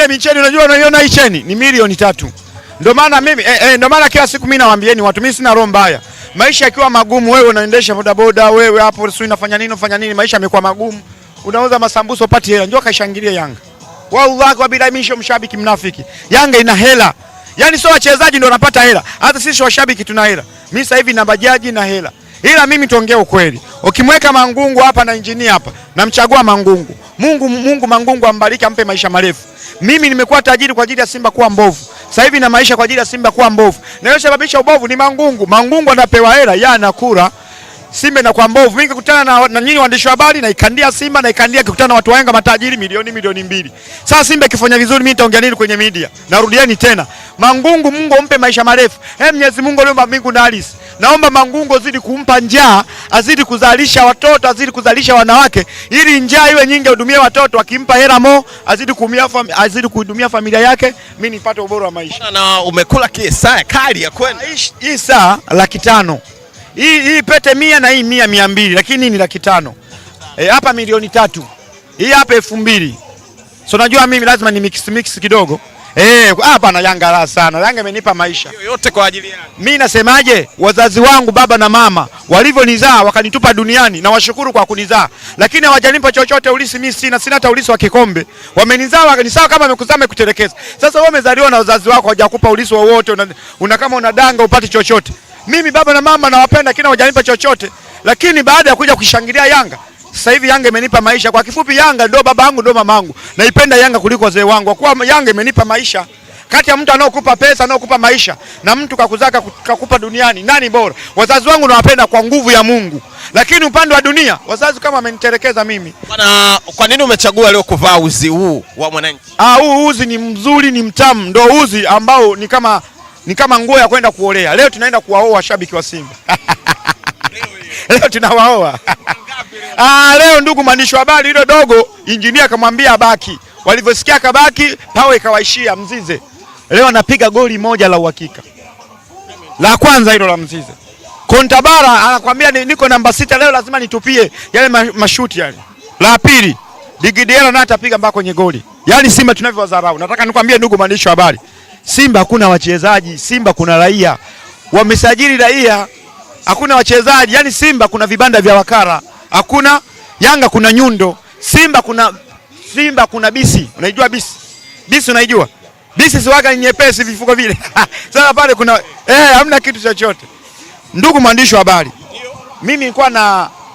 Ile micheni unajua, unaiona hii cheni ni milioni 3. Ndio maana mimi ndio maana kila siku mimi nawaambieni watu, mimi sina roho mbaya. Maisha yakiwa magumu, wewe unaendesha bodaboda, wewe hapo sio unafanya nini, unafanya nini, maisha yamekuwa magumu. Unauza masambusa upati hela, njoo kaishangilie Yanga. Wallahi wa bila misho, mshabiki mnafiki. Yanga ina hela. Yaani sio wachezaji ndio wanapata hela. Hata sisi washabiki tuna hela. Mimi sasa hivi na bajaji na hela. Ila mimi tuongee ukweli. Ukimweka Mangungu hapa na injinia hapa, namchagua Mangungu. Mungu Mungu Mangungu ambariki, ampe maisha marefu. Mimi nimekuwa tajiri kwa ajili ya Simba kuwa mbovu. Sasa hivi na maisha kwa ajili ya Simba kuwa mbovu. Na yeye sababisha ubovu ni Mangungu. Mangungu anapewa hela, yeye anakula. Simba inakuwa mbovu. Mimi nikikutana na nyinyi waandishi wa habari na ikandia Simba na ikandia kikutana na watu wa Yanga matajiri milioni milioni 2. Sasa Simba ikifanya vizuri mimi nitaongea nini kwenye media? Narudieni tena. Mangungu Mungu ampe maisha marefu. Mwenyezi Mungu aliumba mbingu na ardhi. Naomba Mangungu azidi kumpa njaa, azidi kuzalisha watoto, azidi kuzalisha wanawake ili njaa iwe nyingi, ahudumie watoto, akimpa hela mo, azidi kuhudumia azidi kuhudumia familia yake, mimi nipate ubora wa maisha. Na umekula kisa kali ya kwenda. Hii saa 500,000. Hii pete 100 na hii 100 200, lakini ni 500,000. Hapa milioni 3. Hii hapa 2000. So najua mimi lazima ni mix mix kidogo. Hapa na Yanga la sana. Yanga imenipa maisha. Hiyo yote kwa ajili yako. Mimi nasemaje? Wazazi wangu baba na mama walivyonizaa wakanitupa duniani, na washukuru kwa kunizaa. Lakini hawajanipa chochote ulisi, mimi sina hata ulisi wa kikombe. Wamenizaa ni sawa kama wamekuzaa wamekutelekeza. Sasa wewe umezaliwa na wazazi wako hawajakupa ulisi wowote, una kama unadanga upate chochote. Mimi baba na mama nawapenda lakini hawajanipa chochote. Lakini baada ya kuja kushangilia Yanga, sasa hivi Yanga imenipa maisha. Kwa kifupi, Yanga ndio babangu ndio mamangu. Naipenda Yanga kuliko wazee wangu kwa kuwa Yanga imenipa maisha. Kati ya mtu anaokupa pesa, anaokupa maisha na mtu kakuzaa kakupa duniani, nani bora? Wazazi wangu nawapenda kwa nguvu ya Mungu. Lakini upande wa dunia, wazazi kama wamenitelekeza mimi. Bwana, kwa nini umechagua leo kuvaa uzi huu wa Mwananchi? Huu uzi ni mzuri, ni mtamu. Ndio uzi ambao ni kama nguo ya kwenda kuolea. Leo tunaenda kuwaoa washabiki wa Simba. Leo tunawaoa. Leo ndugu mwandishi wa habari, hilo dogo injinia akamwambia abaki. Walivyosikia kabaki, pawe ikawaishia Mzize. Leo anapiga goli moja la uhakika. La kwanza hilo la Mzize. Kontabara anakuambia niko namba 6 leo lazima nitupie yale mashuti yale. La pili, Digidiela naye atapiga mpaka kwenye goli. Yaani Simba tunavyowadharau. Nataka nikwambie ndugu mwandishi wa habari, Simba hakuna wachezaji, Simba kuna raia. Wamesajili raia, hakuna wachezaji. Yaani Simba kuna vibanda vya wakara. Hakuna Yanga kuna nyundo. Simba kuna bisi. Unaijua bisi? Bisi unaijua? Bisi si waga nyepesi vifuko vile. Sasa pale kuna hamna kitu chochote. Ndugu mwandishi wa habari, mimi nilikuwa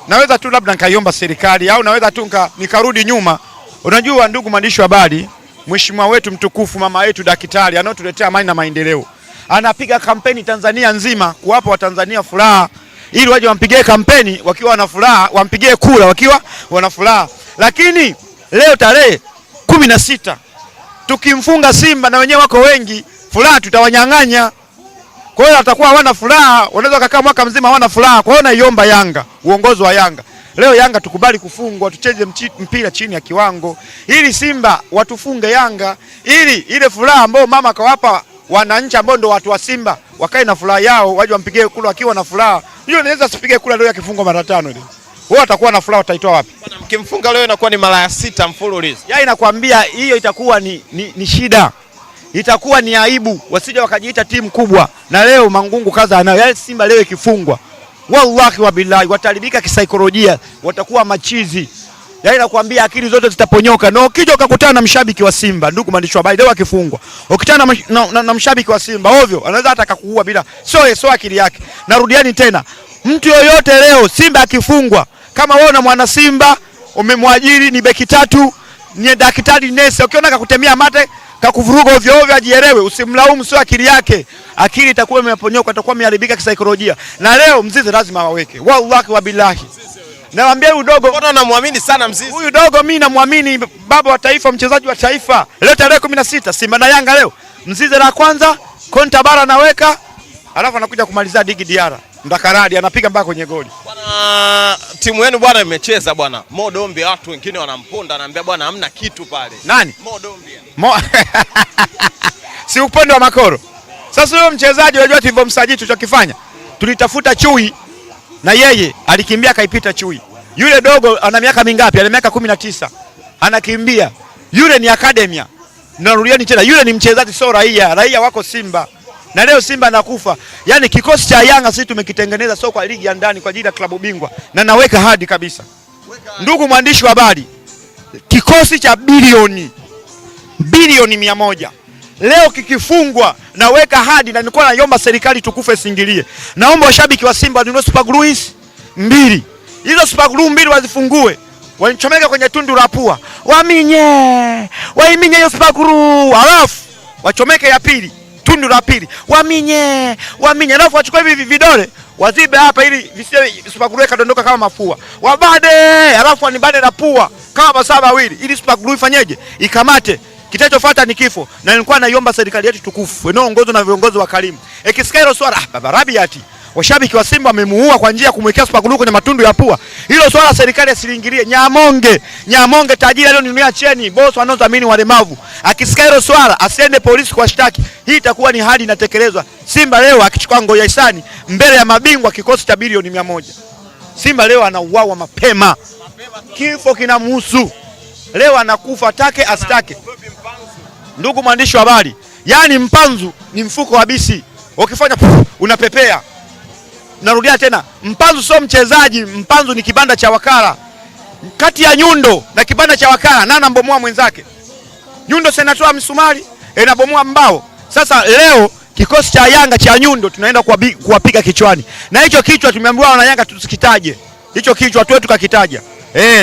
naweza tu labda nikaiomba serikali au naweza tu nikarudi nyuma. Unajua ndugu mwandishi wa habari, mheshimiwa wetu mtukufu, mama yetu daktari anaotuletea amani na maendeleo, anapiga kampeni Tanzania nzima kuwapa Watanzania furaha ili waje wampigie kampeni wakiwa wana furaha, wampigie kura wakiwa wana furaha. Lakini leo tarehe 16 tukimfunga Simba na wenyewe wako wengi, furaha tutawanyang'anya. Kwa hiyo watakuwa hawana furaha, wanaweza kukaa mwaka mzima hawana furaha. Kwa hiyo naiomba Yanga, uongozi wa Yanga, leo Yanga tukubali kufungwa, tucheze mpira chini ya kiwango ili Simba watufunge Yanga, ili ile furaha ambayo mama kawapa wananchi ambao ndio watu wa Simba wakae na furaha yao, waje wampigie kura wakiwa na furaha. Hiyo inaweza sipige kura leo yakifungwa mara 5 ile. Wao watakuwa na furaha, wataitoa wapi? Bwana, mkimfunga leo inakuwa ni mara ya 6 mfululizo. Yaani nakwambia hiyo itakuwa ni shida. Itakuwa ni aibu wasije wakajiita timu kubwa. Na leo Mangungu kaza anayo. Yaani Simba leo ikifungwa, wallahi wa billahi wataribika kisaikolojia, watakuwa machizi. Yaani nakwambia akili zote zitaponyoka. Na ukija ukakutana na mshabiki wa Simba, ndugu mwandishi wa habari, leo akifungwa, ukikutana na mshabiki wa Simba ovyo, anaweza hata akakuua bila sio akili yake. Narudiani tena, mtu yoyote leo Simba akifungwa, kama wewe una mwana Simba umemwajiri ni beki 3, ni daktari nesi, ukiona akakutemea mate kakuvuruga ovyo ovyo ajielewe, usimlaumu, sio akili yake. Akili itakuwa imeponyoka, itakuwa imeharibika kisaikolojia. Na leo Mzize lazima awaweke. Wallahi wa billahi. Nawaambia huyu dogo, mbona unamwamini sana Mzize? Huyu dogo mimi namwamini, baba wa taifa, mchezaji wa taifa. Leo tarehe 16 Simba na Yanga leo. Mzize la kwanza, Konta bara anaweka, alafu anakuja kumalizia Digi Diara. Ndakaradi anapiga mpaka kwenye goli. Bwana, timu yenu bwana imecheza bwana. Mo Dombia watu wengine wanamponda, anaambia bwana hamna kitu pale. Nani? Mo Dombia. Mo si upande wa makoro. Sasa huyo mchezaji unajua tulivyomsajili tulichokifanya? Tulitafuta chui na yeye alikimbia akaipita chui. Yule dogo ana miaka mingapi? Ana miaka 19. Anakimbia. Yule ni academia. Narudiani tena, yule ni mchezaji, sio raia. Raia wako Simba na leo Simba anakufa. Yaani kikosi cha Yanga sisi tumekitengeneza sio kwa ligi ya ndani, kwa ajili ya klabu bingwa, na naweka hadi kabisa, ndugu mwandishi wa habari, kikosi cha bilioni 100 leo kikifungwa, naweka hadi, na nilikuwa naiomba serikali tukufe singilie. Naomba washabiki wa Simba wanunue super glue mbili, hizo super glue mbili wazifungue, wanichomeke kwenye tundu la pua, waminye, waiminye hiyo super glue, halafu wachomeke ya pili, tundu la pili, waminye, waminye, alafu wachukue hivi vidole wazibe hapa ili visiwe super glue kadondoka kama mafua, wabade, alafu wanibane na pua kama masaa mawili ili super glue ifanyeje, ikamate. Kitachofuata ni kifo. Na nilikuwa naiomba serikali yetu tukufu inayoongozwa na viongozi wa karimu, ikisikia hilo swala, baba Rabiati, washabiki wa Simba wamemuua kwa njia ya kumwekea super glue kwenye matundu ya pua. Hilo swala serikali asiliingilie. Nyamonge, Nyamonge tajiri aliyoninunia cheni, boss wanaodhamini walemavu, akisikia hilo swala asiende polisi kuwashtaki. Hii itakuwa ni hali inatekelezwa. Simba leo akichukua ngoja hisani mbele ya mabingwa kikosi cha bilioni 100, Simba leo anauawa mapema, kifo kinamhusu. Leo anakufa atake asitake. Ndugu mwandishi wa habari, yani mpanzu ni mfuko wa bisi, ukifanya unapepea. Narudia tena, mpanzu sio mchezaji, mpanzu ni kibanda cha wakala. Kati ya nyundo na kibanda cha wakala, nani anambomoa mwenzake? Nyundo si inatoa msumari, inabomoa mbao. Sasa leo kikosi cha Yanga cha nyundo tunaenda kuwapiga kichwani, na hicho kichwa tumeambiwa wana Yanga tusikitaje hicho kichwa, tuwe tukakitaja.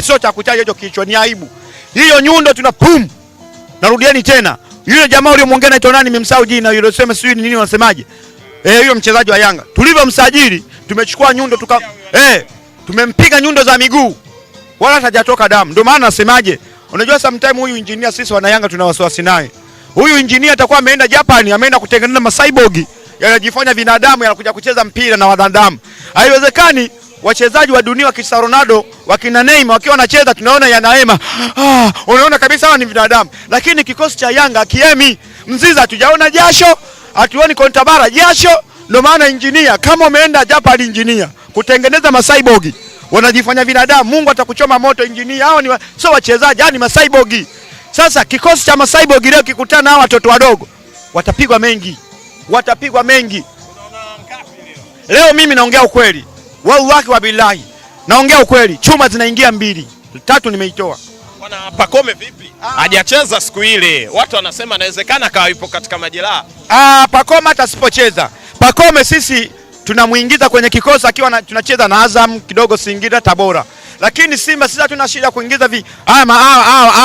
Sio cha kutaja hicho kichwa, ni aibu. Hiyo nyundo tuna pum. Narudieni tena, yule jamaa uliyomwongea anaitwa nani? Nimemsahau jina, yule sema sijui ni nini, wanasemaje? Yule mchezaji wa Yanga tulivyomsajili, tumechukua nyundo tuka tumempiga nyundo za miguu, wala hajatoka damu. Ndio maana nasemaje, unajua sometime huyu engineer, sisi wana Yanga tuna wasiwasi naye. Huyu engineer atakuwa ameenda Japan, ameenda kutengeneza macyborg yanajifanya binadamu, yanakuja kucheza mpira na wanadamu. Haiwezekani wachezaji wa dunia wakina Ronaldo, wakina Neymar wakiwa wanacheza tunaona yanaema. Unaona kabisa hawa ni binadamu. Lakini kikosi cha Yanga kiemi Mziza hatujaona jasho, hatuoni Kontabara jasho. Ndio maana engineer, kama umeenda Japan engineer kutengeneza macyborg wanajifanya binadamu, Mungu atakuchoma moto engineer. Hao ni sio wachezaji, hao ni macyborg. Sasa kikosi cha macyborg leo kikutana na watoto wadogo watapigwa mengi, watapigwa mengi. Leo mimi naongea ukweli, wallahi wa billahi, naongea ukweli. Chuma zinaingia 2, 3 nimeitoa. Bwana Pacome vipi? Hajacheza siku ile, watu wanasema inawezekana kawa yupo katika majeraha. Pacome hata asipocheza, Pacome sisi tunamuingiza kwenye kikosi akiwa tunacheza na Azam kidogo, Singida, Tabora. Lakini Simba sisi hatuna shida kuingiza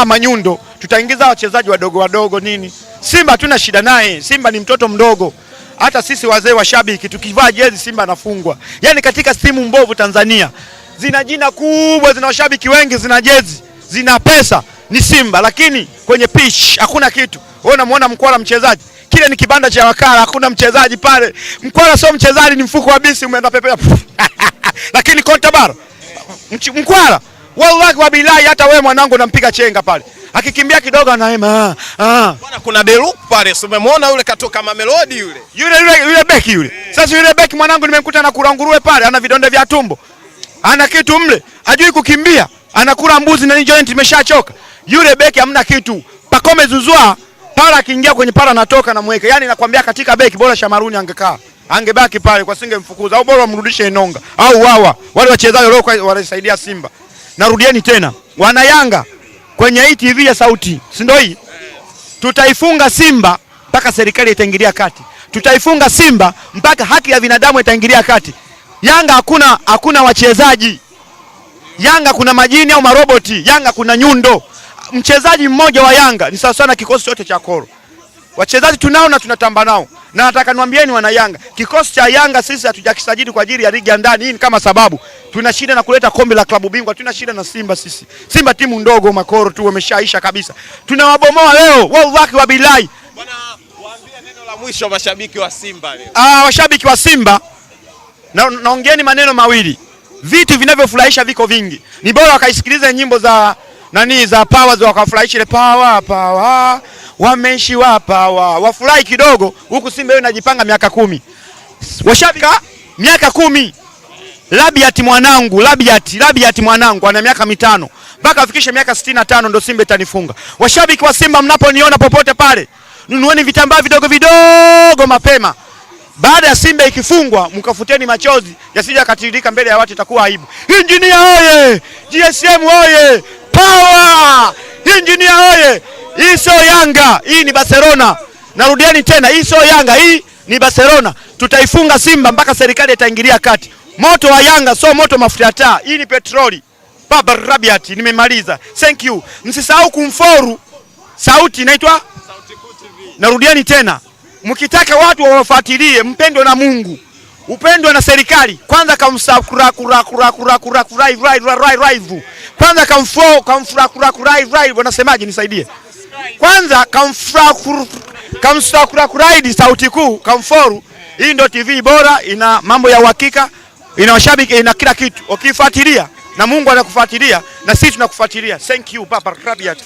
manyundo, tutaingiza wachezaji wadogo wadogo nini. Simba hatuna shida naye, Simba ni mtoto mdogo. Hata sisi wazee wa shabiki tukivaa jezi Simba anafungwa. Yaani katika timu mbovu Tanzania, zina jina kubwa, zina washabiki wengi, zina jezi, zina pesa, ni Simba, lakini kwenye pitch hakuna kitu. Wewe unamuona Mkwala mchezaji, kile ni kibanda cha wakala, hakuna mchezaji pale. Mkwala sio mchezaji, ni mfuko wa bisi umeenda pepea. Lakini Kontabara, Mkwala, wallahi wa billahi, hata wewe mwanangu unampiga chenga pale. Akikimbia kidogo anaema. Bwana kuna Deluk pale, si umemwona yule katoka Mamelodi yule. Yule beki yule. Sasa yule beki mwanangu nimemkuta anakula nguruwe pale, ana vidonda vya tumbo. Ana kitu mle, hajui kukimbia, anakula mbuzi na joint imeshachoka. Yule beki hamna kitu. Pacome Zuzwa pala akiingia kwenye pala anatoka na mweke. Yaani nakwambia katika beki bora Shamaruni angekaa. Angebaki pale kwa singemfukuza, au bora amrudishe Enonga au wawa wale wachezaji walio walisaidia Simba. Narudieni tena, wana Yanga kwenye hii TV ya sauti, si ndio hii? Tutaifunga Simba mpaka serikali itaingilia kati. Tutaifunga Simba mpaka haki ya binadamu itaingilia kati. Yanga hakuna wachezaji. Yanga kuna majini au maroboti. Yanga kuna nyundo. Mchezaji mmoja wa Yanga ni sawa sana kikosi chote cha Koro. Wachezaji tunao na tunatamba nao. Na nataka niwaambieni wana Yanga, kikosi cha Yanga sisi hatujakisajili kwa ajili ya ligi ya ndani. Hii ni kama sababu tuna shida na kuleta kombe la klabu bingwa, tuna shida na Simba sisi. Simba timu ndogo, makoro tu wameshaisha kabisa. Tunawabomoa leo, wallahi wa billahi. Bwana, waambie neno la mwisho mashabiki wa Simba leo. Washabiki wa Simba, naongeeni maneno mawili. Vitu vinavyofurahisha viko vingi. Ni bora wakaisikilize nyimbo za nani za Powers, wakafurahisha ile power power, wameishiwa power, wafurahi kidogo. Huku Simba yeye inajipanga miaka 10. Washabiki miaka 10. Labiati mwanangu, Labiati mwanangu ana miaka 5. Mpaka afikishe miaka 65 ndo Simba itanifunga. Washabiki wa Simba, mnaponiona popote pale, nunueni vitambaa vidogo vidogo mapema. Baada ya Simba ikifungwa, mkafuteni machozi yasije yakatiririka mbele ya watu, itakuwa aibu. Injinia oye! GSM oye! Power! Injinia oye! Hii sio Yanga, hii ni Barcelona. Narudieni tena, hii sio Yanga, hii ni Barcelona. Tutaifunga Simba mpaka serikali itaingilia kati. Moto wa Yanga sio moto mafuta ya taa, hii ni petroli. Baba Rabiat, nimemaliza. Thank you. Msisahau kumfollow sauti inaitwa Narudieni tena, mkitaka watu wawafuatilie, mpendwe na Mungu, upendwe na serikali. Kwanza kamsakura kura kura kura kura kura rai rai rai kwanza kamfo kamfura kura kura rai, wanasemaje? Nisaidie kwanza, kamfura kamsakura kura sauti kuu kamforu. Hii ndio TV bora, ina mambo ya uhakika, ina washabiki, ina kila kitu. Ukifuatilia na Mungu anakufuatilia na sisi tunakufuatilia. Thank you Baba Rabiat.